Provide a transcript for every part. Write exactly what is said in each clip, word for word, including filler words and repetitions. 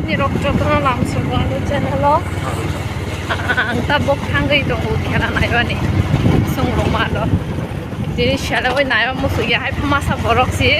Nirok jotono lamsogo ano channel o. Ang tabuk thangwi tongo khela naibani. Songrokma aro. Tini sele oi naiba muchuk ya hai masa borok si.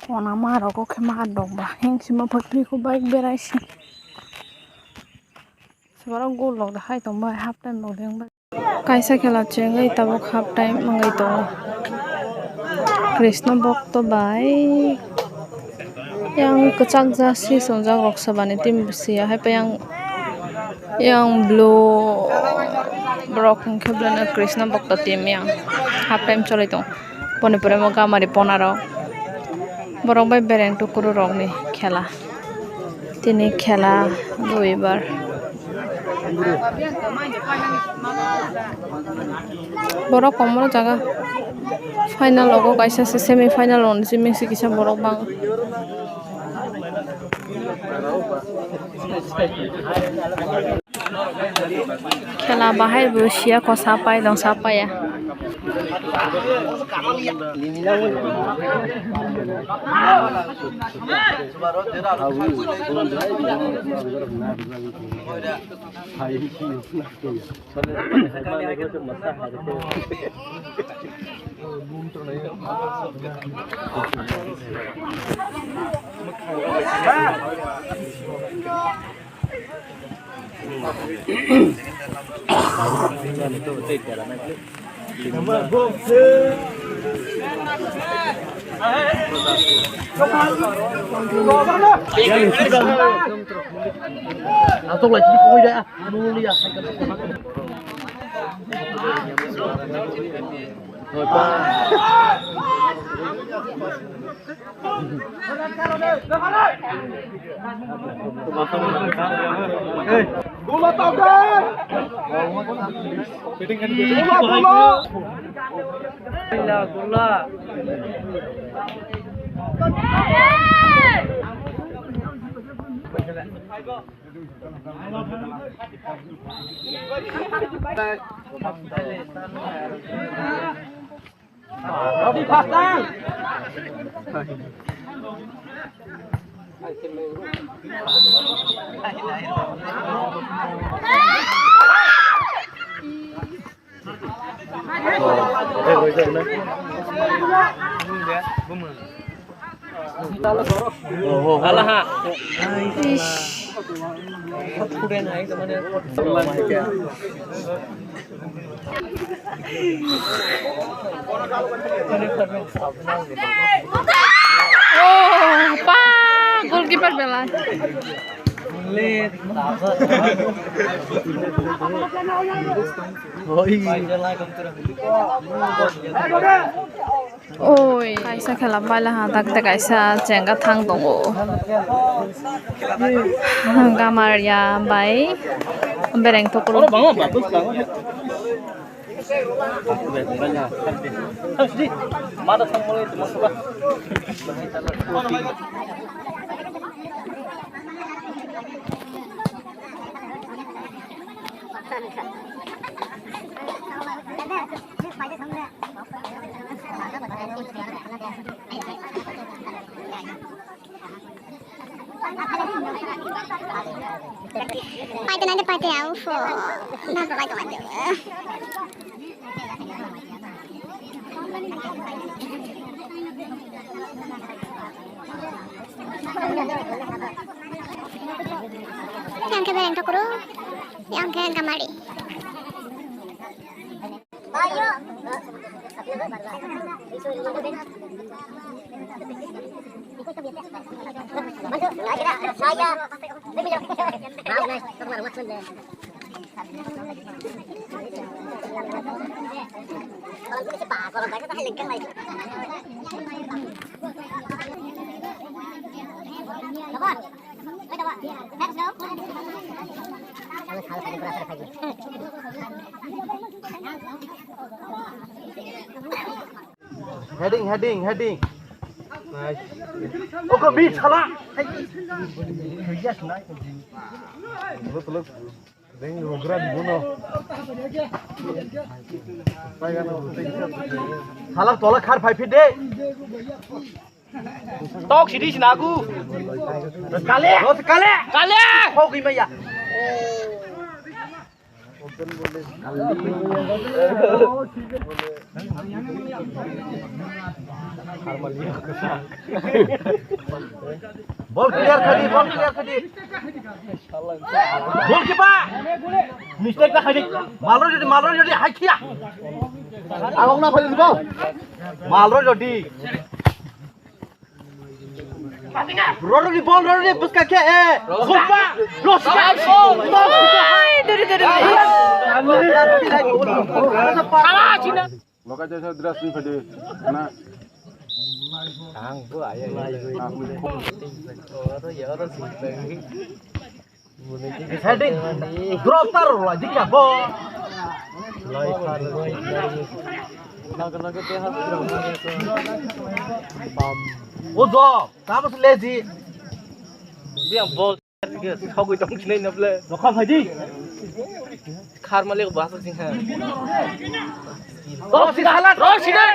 Kona ma rogo khe ma dok ba heng sima phatri ko bike berai si. Sibaro goal lok da hai tong bai half time lok deng bai. Kaisa khela chengwi tabuk half time wngwi tongo. Krishna bokto bai yang kwchak jersey swngjak rok sabani team bwswi ya hai payang yang blue borok hwnkhe belai no Krishna bokto team yang half time choli tongo. Boni pore mo gamari ponaro borok bai bereng tukuru rokni khela. Tini khela duibar. Borok komoro jaga final logo kaisa se semi final on simi se kisa borok bang. Khela bahai bo siya ko sapai dong sapaya. Oh, pa, goalkeeper belai. Oi. Oi, kaisa khela baila ha tak tak kaisa chenga thang tongo. Gamaria bai bereng tokro. Paite nade paite au fo. Na ko paite paite. Yang ke gamari. Heading, heading, heading. Nice. Oko bi sala. Look, look. Deng rogra di bono. Salak tola khar phai phide. Tok sidi sinagu. Kale. Kale. Kale. Hok imaya. Bol clear khadi, bol clear khadi. Goalkeeper. Mistake ta khadi. Malroi jodi, malroi jodi, hai khia. Agong na phai bol. Malroi jodi. Roroni bol, roroni buska khe, eh. Khumba, loska. Ai, duri, duri, duri. Loka jasa dress ni phade. Na. Ang bu ayo. Heading. Drop tar la dikya bo. Ujo, kamu selezi. Dia bol. Sogui tong sinai na ble. Lokha phaidi. Khar malik basa sing ha. Rosina, Rosina.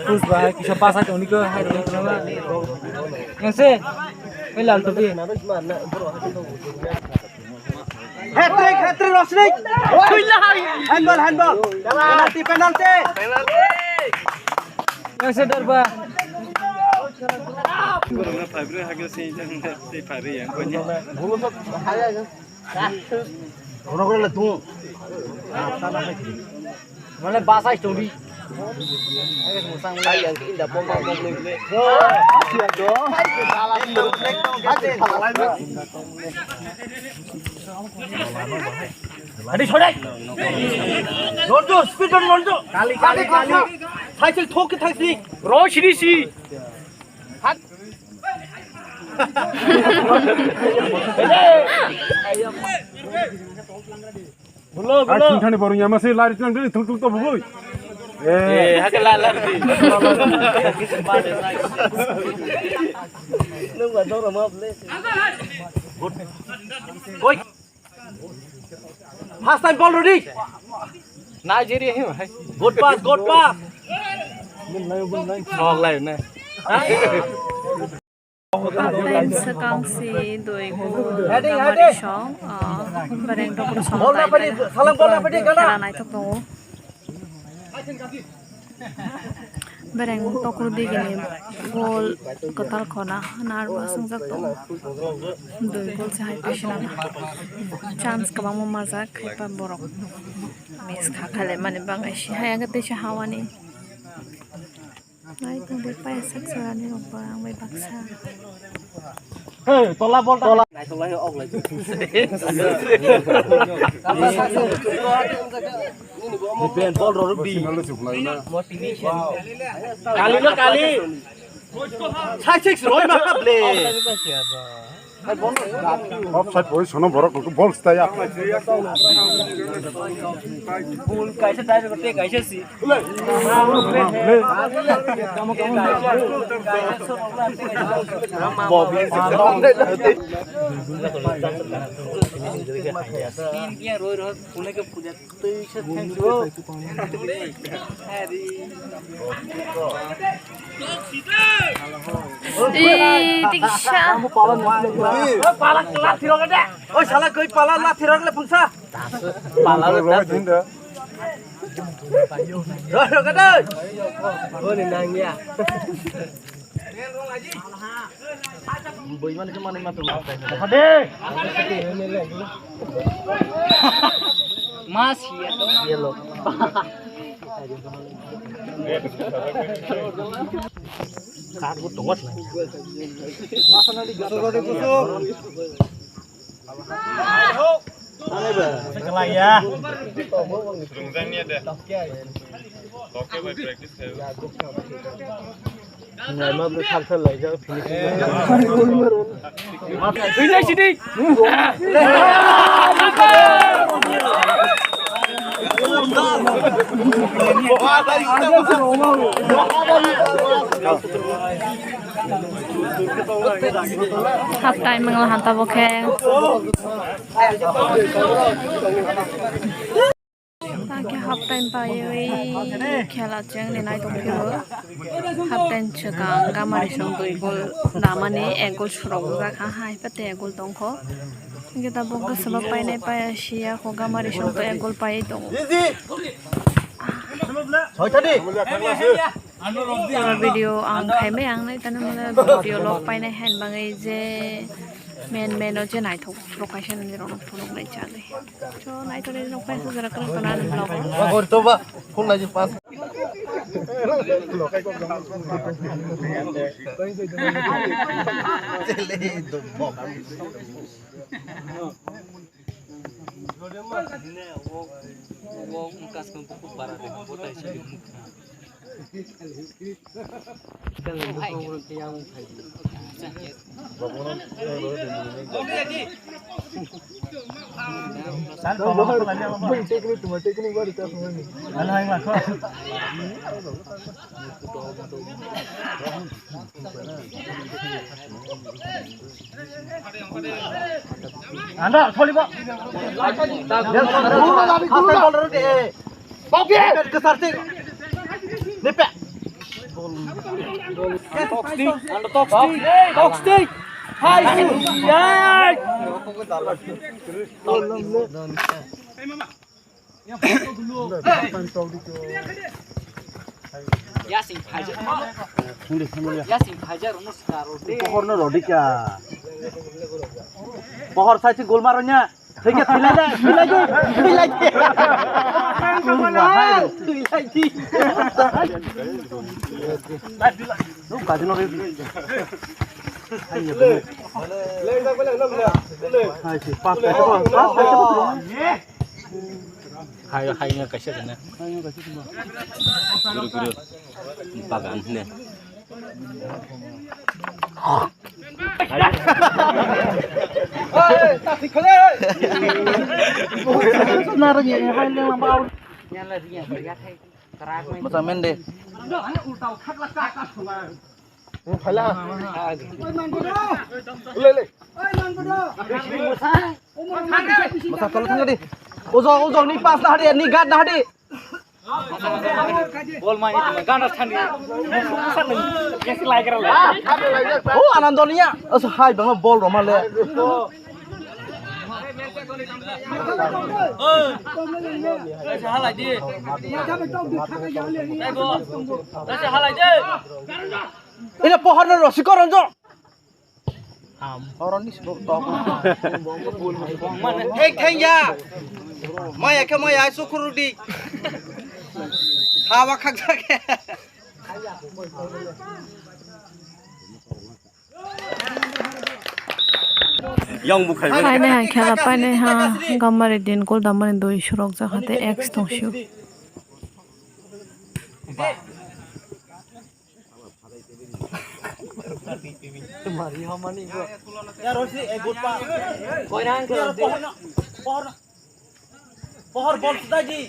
Pus ba kisa pasa tong niko hai rong tong ba. Yang se, hai lal topi. Hat-trick, hat-trick, Rosnik. Handball, handball. Penalty, penalty. Yang se darba. Mane basa story. Adi sore. Nonjo, speed on nonjo. Kali, kali, kali. Cycle thok ke thak si. Ro sini si. Hat. Bulo, bulo. Thani borong yama se lari tang dili thuk thuk to bugui. Eh, hake la la. Nung ba doro ma ble. Koi. First time ball ready. Nigeria hi bhai. Good pass, good pass. Nok lai na. Time sakang si doi go. Heading, heading. Song, ah, bareng dokro song. Ball na padi, salang ball na padi, gana. Khela naithok tongo. Bereng tokro digini gol kwtal khona narwa swngjak tongo. Dui gol se hai pisina chance kwbangma majak, haiba borok miss kha khaile mani bagwi si hai ang tei se hawani. Nai tongwi paya sak sarani rok ba ang bai baksa. Hey, tola bol tola. Defend ball rok di. Kali lo kali. Sai six roi ma kable. Offside position o borok bol staya. Bol kaisa dai ko te kaisa si. Oi, sala koi pala la thirok le phungsa. Pala le. Roro kadai. Boni nangya. Boi mani ke mani matu. Hade. Mas ya. Yellow. Kar bu tongot na. Kusuk, kusuk. Half time wngla hanta bo khe. Tang khe half time paiwi khela chengni naitong phio. Half time swkang Gamari song dui goal damani, ek goal surok jak ha, hai pate ek goal tongkho. Hingke tabuk bwswba painai paiya siya kho, Gamari song to ek goal paiwi tongo. Video ang khaimai ang nai tani mane video log painai hain bangwi je men men o je naithok rok kaisa nini rok phunuk nai chali. So naithok ni rok paisa jora kwrwng tona ni vlog o. Agor to ba phone lai pas. Anda, tholi ba. Guru nabi, guru nabi. Babi, kesar sih. Nipe. Anda talk stick, talk stick. Hai, hai. Yasing phajar. Yasing phajar no saro de. Pohor no rodika. Pohor sai si gol maronya. Thik ya, thilai de, thilai de, thilai de. Thilai de. Hai, hai, pas, pas, pas. Hai, hai, nga kaisa kena. Guru, guru. Bagan ne. Masa mende. Masa tolo thangdi. Ujo, ujo ni pas na hadi, ni gat na hadi. Bol mai ganda thani. Musa nang yasi lai kara la. Oh, Anando niya. Aso hai bang bol roma le. Oi. Aso halai di. Aso halai di. Ina pohar na rosi koron jo. Horoni sibuk tok. Ek thengya. Maya khe maya sukhuru di. Hawa khakjak khe. Yang bukhai. Paine ha khela paine ha. Gamari din kol damani doi surok jak hate X tong siu.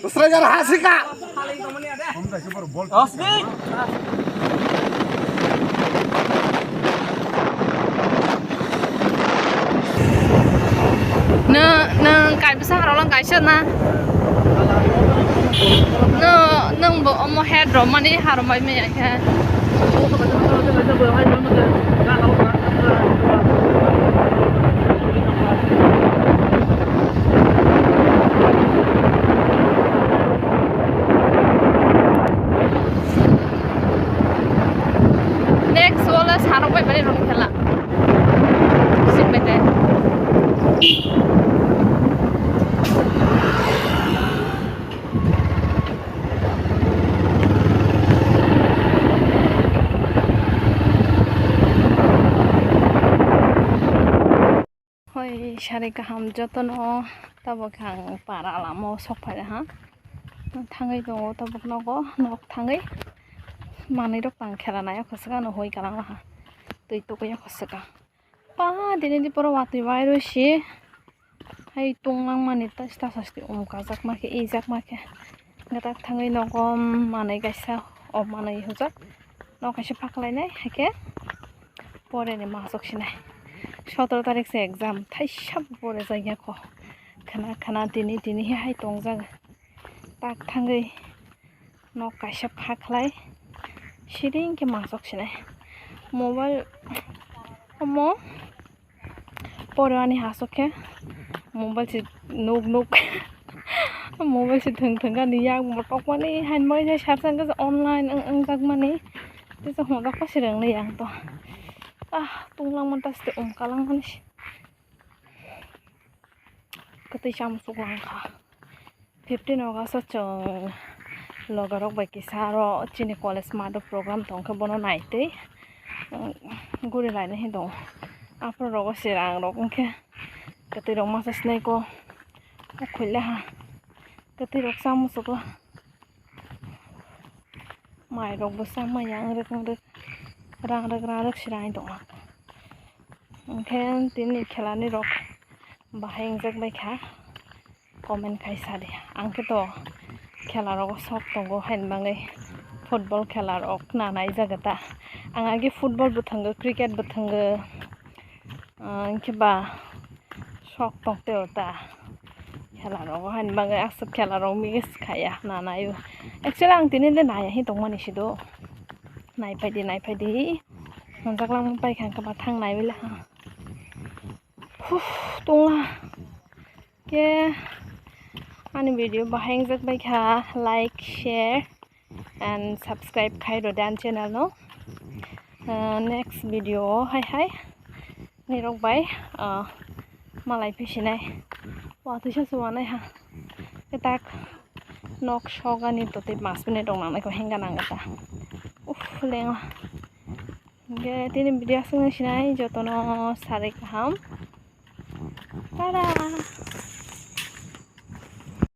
Srajar hasika. Nw, nwng kaisa harok lang kaisa na. Nw, nwng bo omo head romani haromai maya khe. Sari kaham jotono tabuk ang para lama o sok phai ha. Thangwi tongo tabuk nogo, nok thangwi manwi rok tang khela nai o khosok ano hoi kalang laha. Twi tokoi o khosok. Pa dini di poro watwi bai rw si. Hai tonglang mani ta sita sasti um kajak ma khe, ijak ma khe. Gatak thangwi nogo manwi kaisa, o manwi hujak. Nok kaisa phaklainai, hai khe pore ni masok sinai. Sotoro tarik se exam, thaisa bo pore jak ya kho. Khana khana tini tini he hai tongjak. Tak thangwi nok kaisa phaklai. Siring khe masok sinai. Mobile omo pore ani hasok khe mobile se nuk nuk. Mobile se thwng thwng ani yak motok mani hai mani sai sarsa wngkha online wng wng jak mani. Tei se hwnjak pa se rwng li ang to. Ah, tunglang man ta se um kalang mani se. Kwtwi chamsuk lang kha. Fifteen August o chwng logarok bai kisa aro chini college math o program tong khe bono naitwi, um, guri laina hinwi tongo. Aphuru rogo se rang rok wngkhe kwtwi rok masa sinai kho. O khuile ha kwtwi rok chamsuk la. Mai rok bwsa maya wng rwk wng rwk, rang rwk rang rwk se rang tongma. Hwnkhe tini khelani rok bahai wngjak bai kha, comment khai sa di. Ang khe to khela rogo sok tongo haini bagwi, football khela rok nanai jaga ta. Ang agi football bo thwngo, cricket bo thwngo. Ah, hwnkhe ba sok tong teo ta. Khela rogo haini bagwi aswk khela rok mix khaya nanai o. Actually ang tini le naya hi tongmani sido. Nai phai di, nai phai di. Hwnjak lang pai kha hwnkhe ba thang nai bile ha. Huh, tongla. Ke ani video bahai wngjak bai kha, like, share and subscribe khai rw di ani channel no. Uh, next video o hai hai nirok bai, uh, malai phi sinai. Watwi sa se wanai ha. Ke tak nok sok ani to tei mas minute rok nangnai kho hengga nang ta. Uff, lenga. Hingke tini video aswk no sinai jotono sarik kaham. Tada!